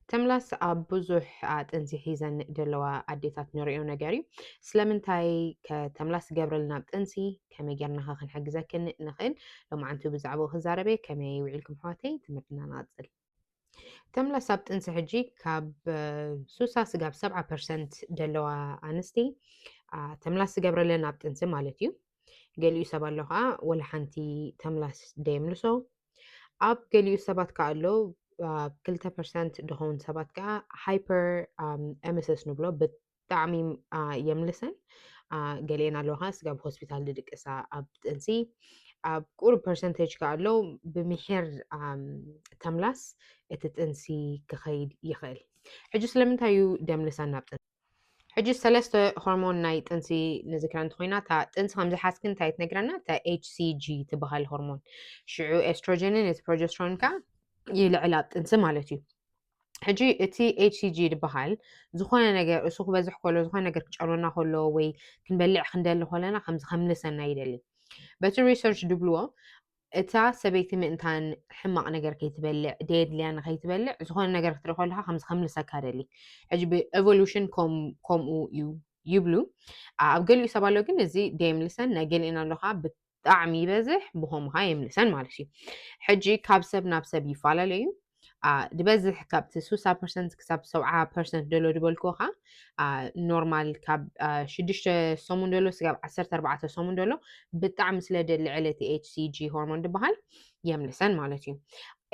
ተምላስ ኣብ ብዙሕ ኣጥንሲ ሒዘን ዘለዋ ኣዴታት ንሪኦ ነገር እዩ። ስለምንታይ ከተምላስ ትገብረልና ኣብ ጥንሲ፣ ከመይ ጌርና ኸ ክንሕግዘክን ንኽእል? ሎማዓንቲ ብዛዕባኡ ክዛረበ። ከመይ ውዒልኩም ኣሕዋተይ? ትምህርትና ንቐጽል። ተምላስ ኣብ ጥንሲ ሕጂ ካብ ሱሳ ስጋብ ሰብዓ ፐርሰንት ዘለዋ ኣንስቲ ተምላስ ዝገብረለን ኣብ ጥንሲ ማለት እዩ። ገሊኡ ሰብ ኣሎ ከዓ ወላ ሓንቲ ተምላስ ደየምልሶ። ኣብ ገሊኡ ሰባት ከዓ ኣሎ ኣብ ክልተ ፐርሰንት ድኸውን ሰባት ከዓ ሃይፐር ኤምስስ ንብሎ ብጣዕሚ የምልሰን። ገሊአን ኣለዋ ከዓ ስጋብ ሆስፒታል ድድቅሳ ኣብ ጥንሲ ኣብ ቁሩብ ፐርሰንቴጅ ከዓ ኣሎ ብምሒር ተምላስ እቲ ጥንሲ ክኸይድ ይኽእል። ሕጂ ስለምንታይ እዩ ደምልሰን ናብ ጥንሲ? ሕጂ ሰለስተ ሆርሞን ናይ ጥንሲ ንዝክራ እንተኮይና፣ እታ ጥንሲ ከም ዝሓዝክን እንታይ ትነግረና? እታ ኤች ሲ ጂ ትበሃል ሆርሞን። ሽዑ ኤስትሮጀንን እቲ ፕሮጀስትሮን ከዓ ይልዕል ኣብ ጥንሲ ማለት እዩ። ሕጂ እቲ ኤች ሲ ጂ ዝበሃል ዝኾነ ነገር እሱ ክበዝሕ ከሎ፣ ዝኾነ ነገር ክጨኖና ከሎ ወይ ክንበልዕ ክንደሊ ከለና ከምዚ ከምልሰና ይደሊ። በቲ ሪሰርች ድብልዎ እታ ሰበይቲ ምእንታን ሕማቕ ነገር ከይትበልዕ፣ ደየድልያ ንኸይትበልዕ ዝኾነ ነገር ክትርኢ ከለኻ ከምዚ ከምልሰካ ደሊ። ሕጂ ብኤቮሉሽን ከምኡ እዩ ይብሉ። ኣብ ገሊኡ ሰብ ኣሎ ግን እዚ ደየምልሰን፣ ናይ ገሊእን ኣለኻ ብጣዕሚ ይበዝሕ ብኸምኻ የምልሰን ማለት እዩ። ሕጂ ካብ ሰብ ናብ ሰብ ይፈላለዩ። ዝበዝሕ ካብቲ ሱሳ ፐርሰንት ክሳብ ሰብዓ ፐርሰንት ደሎ ዝበልክዎ ከዓ ኖርማል ካብ ሽዱሽተ ሰሙን ደሎ ስጋብ ዓሰርተ ኣርባዕተ ሰሙን ደሎ ብጣዕሚ ስለ ደልዕለ እቲ ኤች ሲ ጂ ሆርሞን ዝበሃል የምልሰን ማለት እዩ።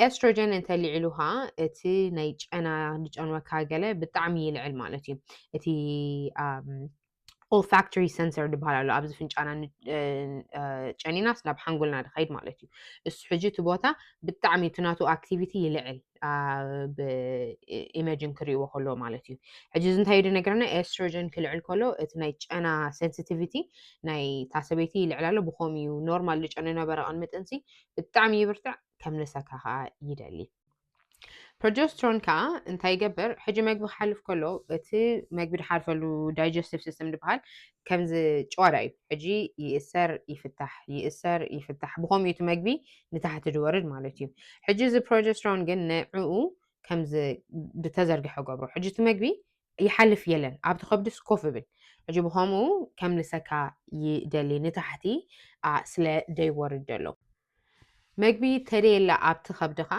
ኤስትሮጀን እንተልዒሉ ከዓ እቲ ናይ ጨና ዝጨንወካ ገለ ብጣዕሚ ይልዕል ማለት እዩ። እቲ ኦልፋክቶሪ ሰንሰር ዝበሃል ኣሎ ኣብዚ ፍንጫና ጨኒናስ ናብ ሓንጎልና ድኸይድ ማለት እዩ። እሱ ሕጂ እቲ ቦታ ብጣዕሚ እቲ ናቱ ኣክቲቪቲ ይልዕል ብኢሜጅን ክርእይዎ ከለዎ ማለት እዩ። ሕጂ እዚ እንታይ እዩ ዝነግረና? ኤስትሮጀን ክልዕል ከሎ እቲ ናይ ጨና ሴንሲቲቪቲ ናይ እታ ሰበይቲ ይልዕል ኣሎ። ብኸምኡ እዩ ኖርማል ዝጨነ ነበረ ቅድሚ ጥንሲ ብጣዕሚ ይብርትዕ፣ ከም ንሰካ ከዓ ይደሊ። ፕሮጀስትሮን ከዓ እንታይ ይገብር? ሕጂ መግቢ ክሓልፍ ከሎ እቲ መግቢ ድሓልፈሉ ዳይጀስቲቭ ሲስተም ዝበሃል ከምዚ ጨዋዳ እዩ። ሕጂ ይእሰር ይፍታሕ፣ ይእሰር ይፍታሕ፣ ብኸምኡ እቲ መግቢ ንታሕቲ ድወርድ ማለት እዩ። ሕጂ እዚ ፕሮጀስትሮን ግን ንዕኡ ከምዚ ድተዘርግሐ ገብሮ። ሕጂ እቲ መግቢ ይሓልፍ የለን፣ ኣብቲ ከብዲ ስኮፍ እብል። ሕጂ ብኸምኡ ከም ልሰካ ይደሊ ንታሕቲ ስለ ደይወርድ ደሎ። መግቢ ተደየላ ኣብቲ ከብድኻ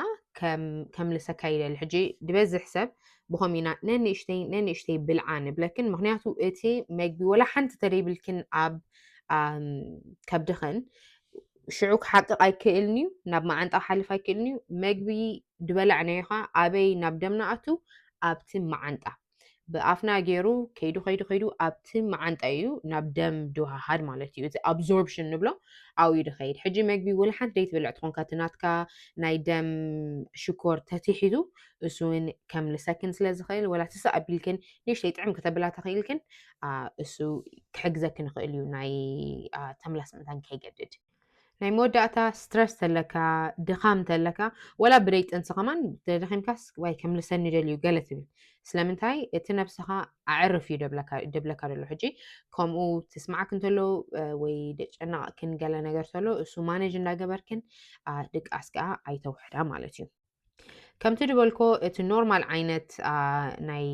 ከም ልሰካ ይደሊ። ሕጂ ድበዝሕ ሰብ ብኸም ኢና ነንእሽተይ ነንእሽተይ ብልዓ ንብለክን፣ ምክንያቱ እቲ መግቢ ወላ ሓንቲ ተደይብልክን ኣብ ከብድኽን ሽዑ ክሓቅቕ ኣይክእልን እዩ፣ ናብ መዓንጣ ክሓልፍ ኣይክእልን እዩ። መግቢ ድበላዕናዮ ኸዓ ኣበይ ናብ ደምና ኣቱ ኣብቲ መዓንጣ ብኣፍና ገይሩ ከይዱ ከይዱ ከይዱ ኣብቲ መዓንጣ እዩ ናብ ደም ድውሃሃድ ማለት እዩ። እቲ ኣብዞርፕሽን ንብሎ ኣብኡ እዩ ድኸይድ። ሕጂ መግቢ ወላ ሓንቲ ደይትበልዕ ትኾንካ እቲ ናትካ ናይ ደም ሽኮር ተትሒቱ እሱ እውን ከም ልሰክን ስለ ዝኽእል ወላ ትስእ ኣቢልክን ንእሽተይ ጥዕም ከተብላ ተኽኢልክን እሱ ክሕግዘክን ይኽእል እዩ ናይ ተምላስ ምእንታን ከይገድድ። ናይ መወዳእታ ስትረስ ተለካ ድኻም ተለካ ወላ ብደይ ጥንሲ ከማን ተደኺምካስ ዋይ ከም ልሰኒ ደልዩ ገለ ትብል። ስለምንታይ እቲ ነብስኻ ኣዕርፍ እዩ ደብለካ ደሎ። ሕጂ ከምኡ ትስማዓክ እንተሎ ወይ ደጨናቕክን ገለ ነገር ተሎ እሱ ማነጅ እንዳገበርክን ድቃስ ከዓ ኣይተውሕዳ ማለት እዩ። ከምቲ ድበልኮ እቲ ኖርማል ዓይነት ናይ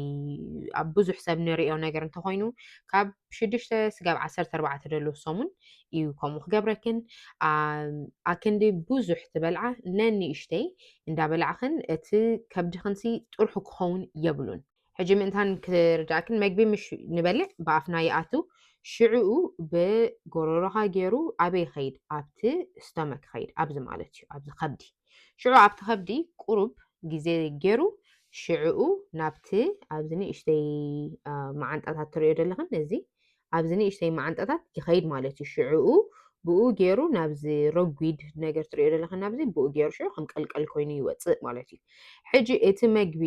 ኣብ ብዙሕ ሰብ ንሪኦ ነገር እንተኮይኑ ካብ ሽዱሽተ ስጋብ ዓሰርተ ኣርባዕተ ደሎ ሰሙን እዩ ከምኡ ክገብረክን ኣክንዲ ብዙሕ ትበልዓ ነንእሽተይ እንዳበላዕክን እቲ ከብድክንሲ ጥርሑ ክኸውን የብሉን። ሕጂ ምእንታን ክርዳእክን መግቢ ምሽ ንበልዕ ብኣፍና ይኣቱ ሽዕኡ ብጎሮሮኻ ገይሩ ኣበይ ይኸይድ ኣብቲ ስቶመክ ይኸይድ ኣብዚ ማለት እዩ ኣብዚ ከብዲ ሽዑ ኣብቲ ከብዲ ቁሩብ ግዜ ገይሩ ሽዕኡ ናብቲ ኣብዚ ንእሽተይ መዓንጣታት ትሪኦ ዘለኽን እዚ ኣብዚ ንእሽተይ መዓንጣታት ይኸይድ ማለት እዩ። ሽዕኡ ብኡ ገይሩ ናብዚ ረጒድ ነገር ትሪኦ ዘለኽን ናብዚ ብኡ ገይሩ ሽዑ ከም ቀልቀል ኮይኑ ይወፅእ ማለት እዩ። ሕጂ እቲ መግቢ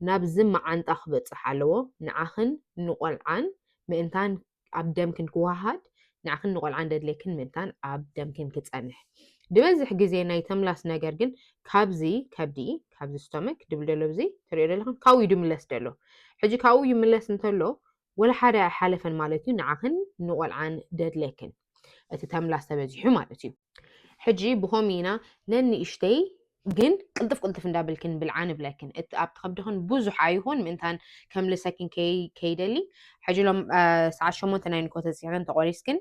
ናብዚ መዓንጣ ክበፅሕ ኣለዎ። ንዓኽን ንቆልዓን ምእንታን ኣብ ደምክን ክወሃሃድ ንዓኽን ንቆልዓን ደድሌክን ምእንታን ኣብ ደምክን ክፀንሕ ድበዝሕ ግዜ ናይ ተምላስ ነገር ግን ካብዚ ከብዲ ካብዚ ስቶመክ ድብል ደሎ ብዚ ትሪኦ ደለኽን ካብኡ እዩ ድምለስ ደሎ። ሕጂ ካብኡ ይምለስ እንተሎ ወላ ሓደ ኣይሓለፈን ማለት እዩ። ንዓኽን ንቆልዓን ደድሌክን እቲ ተምላስ ተበዚሑ ማለት እዩ። ሕጂ ብኸም ኢና ነንእሽተይ ግን ቅልጥፍ ቅልጥፍ እንዳበልክን ብልዓ ንብለክን። እቲ ኣብቲ ከብድኽን ብዙሕ ኣይኹን ምእንታን ከምልሰክን ከይ- ከይደሊ። ሕጂ ሎም እ፣ ሰዓት ሸሞንተ ናይ ንግሆ ተሲኽን ተቆሪስክን፣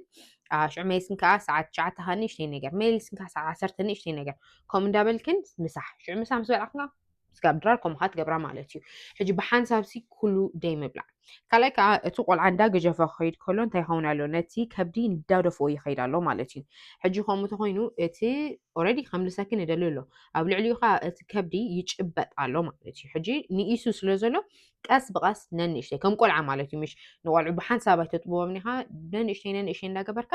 እ፣ ሽዑ መሊስክን ከዓ ሰዓት ትሽዓተ ከዓ ንእሽተይ ነገር፣ መሊስክን ከዓ ሰዓት ዓሰርተ ንእሽተይ ነገር፣ ከምኡ እንዳበልክን ምሳሕ። ሽዑ ምሳ ምስ በላዕክን ከዓ ስጋብ ድራር ከምኡ ከዓ ትገብራ ማለት እዩ። ሕጂ ብሓንሳብ ሲ ኩሉ ደይ ምብላዕ። ካልኣይ ከዓ እቲ ቆልዓ እንዳገጀፈ ክኸይድ ከሎ እንታይ ይኸውን ኣሎ? ነቲ ከብዲ እንዳደፍኦ ይኸይድ ኣሎ ማለት እዩ። ሕጂ ከምኡ ተኾይኑ እቲ ኦረዲ ከምልሰክን ይደሊ ኣሎ፣ ኣብ ልዕሊኡ ከዓ እቲ ከብዲ ይጭበጥ ኣሎ ማለት እዩ። ሕጂ ንኢሱ ስለ ዘሎ ቀስ ብቐስ ነንእሽተይ ከም ቆልዓ ማለት እዩ። ምሽ ንቆልዑ ብሓንሳብ ኣይተጥብዎም ኒኻ፣ ነንእሽተይ ነንእሽተይ እንዳገበርካ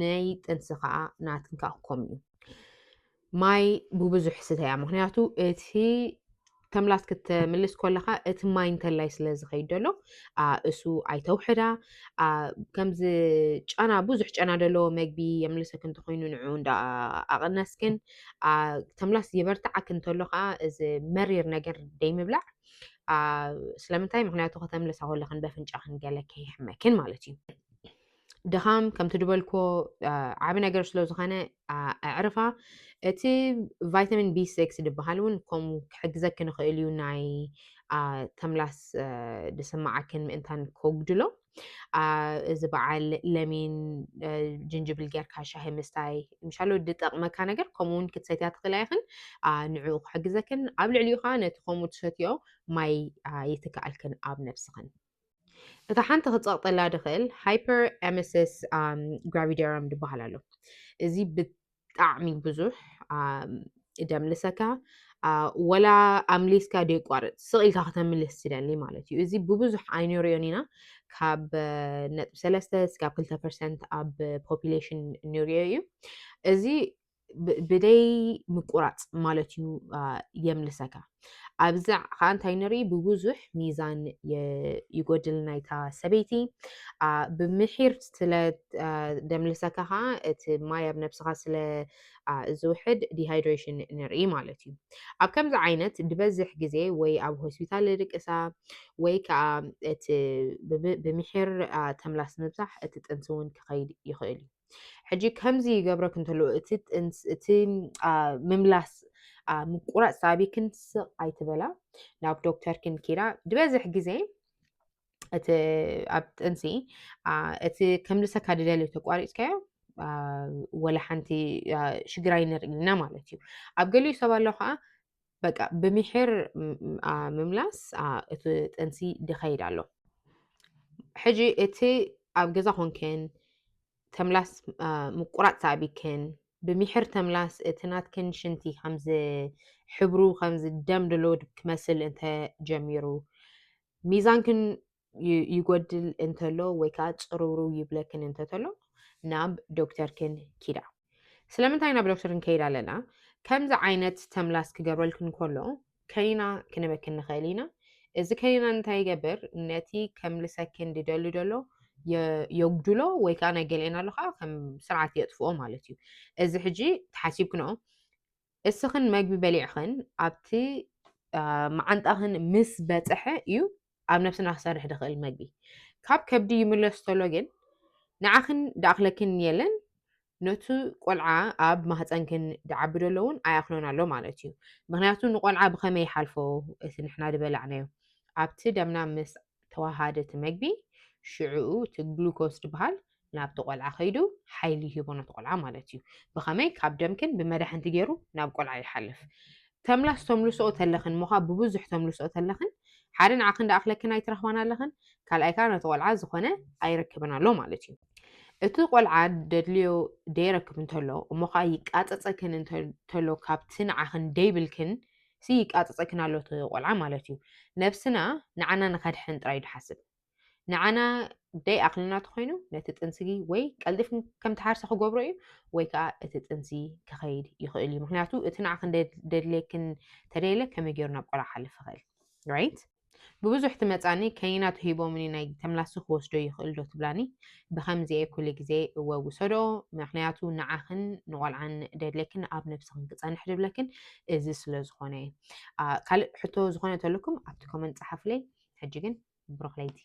ናይ ጥንሲ ከዓ ናትን ከዓ ከምኡ እዩ። ማይ ብብዙሕ ስተያ፣ ምክንያቱ እቲ ተምላስ ክትምልስ ከለካ እቲ ማይ እንተላይ ስለ ዝኸይድ ዘሎ አ፣ እሱ ኣይተውሕዳ። አ፣ ከምዚ ጨና፣ ብዙሕ ጨና ዘለዎ መግቢ የምልሰክ እንተኮይኑ ንዑ እንዳ ኣቐነስክን አ፣ ተምላስ ይበርትዓክ እንተሎ ከዓ እዚ መሪር ነገር ደይምብላዕ። አ፣ ስለምንታይ? ምክንያቱ ከተምልሳ ከለክን በፍንጫክን ገለ ከይሕመክን ማለት እዩ። ድኻም ከምቲ ድበልኮ አ፣ ዓቢ ነገር ስለ ዝኾነ አ፣ ኣዕርፋ። እቲ ቫይታሚን ቢ ሲክስ ዝበሃል እውን ከምኡ ክሕግዘኪ ንኽእል እዩ፣ ናይ አ፣ ተምላስ አ፣ ዝስምዓክን ምእንታን ከጉድሎ። አ፣ እዚ በዓል ለሚን አ፣ ጅንጅብል ጌርካ ሻሂ ምስታይ ምሻሎ ድጠቕመካ ነገር፣ ከምኡ እውን ክትሰትያ ትኽእላ ኢኽን። አ፣ ንዕኡ ክሕግዘክን ኣብ ልዕሊኡ ከዓ ነቲ ከምኡ ትሰትዮ ማይ አ፣ ይትክኣልክን ኣብ ነብስኽን። እታ ሓንቲ ክጸቕጠላ ድኽእል ሃይፐር ኤመሲስ ግራቪደረም ድበሃል ኣሎ። እዚ ብጣዕሚ ብዙሕ ኣም፣ ደም ልሰካ አ፣ ወላ ኣምሊስካ ደየቋርጥ ስቕ ኢልካ ከተምልስ ትደሊ ማለት እዩ። እዚ ብብዙሕ ኣይንሪኦን ኢና። ካብ አ፣ ነጥቢ ሰለስተ እስካብ ክልተ ፐርሰንት ኣብ ፖፑሌሽን ንሪኦ እዩ። እዚ ብ- ብደይ ምቁራፅ ማለት እዩ አ፣ የምልሰካ። ኣብዚ ከዓ እንታይ ንርኢ? ብብዙሕ ሚዛን የ- ይጎድል ናይታ ሰበይቲ። አ፣ ብምሒር ስለ አ፣ ደምልሰካ ከዓ እቲ ማይ ኣብ ነብስኻ ስለ አ፣ ዝውሕድ ዲሃይድሬሽን ንርኢ ማለት እዩ። ኣብ ከምዚ ዓይነት ዝበዝሕ ግዜ ወይ ኣብ ሆስፒታል ድቅሳ ወይ ከዓ እቲ ብብ- ብምሒር አ፣ ተምላስ ምብዛሕ እቲ ጥንሲ እውን ክኸይድ ይኽእል እዩ። ሕጂ ከምዚ ይገብረክ እንተሎ እቲ ጥንስ እቲ አ፣ ምምላስ አ፣ ምቁራፅ ሳቢክን ስቕ ኣይትበላ፣ ናብ ዶክተርክን ኪዳ። ዝበዝሕ ግዜ እቲ ኣብ ጥንሲ አ፣ እቲ ከምልሰካ ድደልዮ ተቋሪፅካዮ አ፣ ወላ ሓንቲ አ፣ ሽግር ኣይንርኢና ማለት እዩ። ኣብ ገሊኡ ሰብ ኣሎ ከዓ በቃ ብምሒር ም- ም- አ፣ ምምላስ አ፣ እቲ ጥንሲ ድኸይድ ኣሎ። ሕጂ እቲ ኣብ ገዛ ኮንክን ተምላስ አ፣ ምቁራፅ ሳቢክን ብምሒር ተምላስ እቲ ናትክን ሽንቲ ከምዚ ሕብሩ ከምዚ ደም ደሎ ክመስል እንተ ጀሚሩ፣ ሚዛንክን ይ- ይጎድል እንተሎ ወይ ከዓ ፅርውርው ይብለክን እንተተሎ ናብ ዶክተርክን ኪዳ። ስለምንታይ ናብ ዶክተር ንከይድ ኣለና? ከምዚ ዓይነት ተምላስ ክገብረልክን ከሎ ከኒና ክንበክን ንኽእል ኢና። እዚ ከኒና እንታይ ይገብር? ነቲ ከምልሰክን ድደሊ ደሎ የ- የጉድሎ ወይ ከዓ ናይ ገሊአን ኣሎ ከዓ ከም ስርዓት የጥፍኦ ማለት እዩ። እዚ ሕጂ ተሓሲብክንኦ እስኽን መግቢ በሊዕኽን ኣብቲ አ፣ መዓንጣኽን ምስ በፅሐ እዩ ኣብ ነብስና ክሰርሕ ድኽእል መግቢ። ካብ ከብዲ ይምለስ ተሎ ግን ንዓኽን ድኣኽለክን የለን፣ ነቱ ቆልዓ ኣብ ማህፀንክን ድዓቢ ደሎ እውን ኣይኣኽሎን ኣሎ ማለት እዩ። ምክንያቱ ንቆልዓ ብኸመይ ይሓልፎ እቲ ንሕና ድበላዕናዮ ኣብቲ ደምና ምስ ተዋሃደ እቲ መግቢ ሽዕኡ እቲ ግሉኮስ ድበሃል ናብቲ ቆልዓ ከይዱ ሓይሊ ይህቦ ነቲ ቆልዓ ማለት እዩ። ብኸመይ? ካብ ደምክን ብመዳሕንቲ ገይሩ ናብ ቆልዓ ይሓልፍ። ተምላስ ተምልስኦ ተለኽን እሞ ኸዓ ብብዙሕ ተምልስኦ ተለኽን ሓደ ንዓኽን ድኣኽለክን ኣይትረኽባን ኣለኽን፣ ካልኣይ ከዓ ነቲ ቆልዓ ዝኾነ ኣይረክብን ኣሎ ማለት እዩ። እቲ ቆልዓ ደድልዮ ደይረክብ እንተሎ እሞ ኸዓ ይቃፀፀክን እንተሎ ካብቲ ንዓኽን ደይብልክን ሲ ይቃፀፀክን ኣሎ እቲ ቆልዓ ማለት እዩ። ነብስና ንዓና ንኸድሕን ጥራይ ድሓስብ። ንዓና ደይ ኣኽልና ተኾይኑ ነቲ ጥንሲ ወይ ቀልጢፍ ከም ተሓርሰ ክገብሮ እዩ ወይ ከዓ እቲ ጥንሲ ክኸይድ ይኽእል እዩ። ምክንያቱ እቲ ንዓኽን ደድልየክን ተደይለ ከመይ ገይሩ ናብ ቆልዓ ሓልፍ ይኽእል? ራይት? ብብዙሕ ትመፃኒ ከኒና ተሂቦምኒ ናይ ተምላሲ ክወስዶ ይኽእል ዶ ትብላኒ? ብኸምዚኤ ኩሉ ግዜ እወ ውሰዶ፣ ምክንያቱ ንዓኽን ንቆልዓን ደድለክን ኣብ ነብስኽን ክፀንሕ ድብለክን እዚ ስለ ዝኾነ። አ፣ ካልእ ሕቶ ዝኾነ ተለኩም ኣብቲ ኮመንት ፀሓፍለይ። ሕጂ ግን ብሩኽ ለይቲ።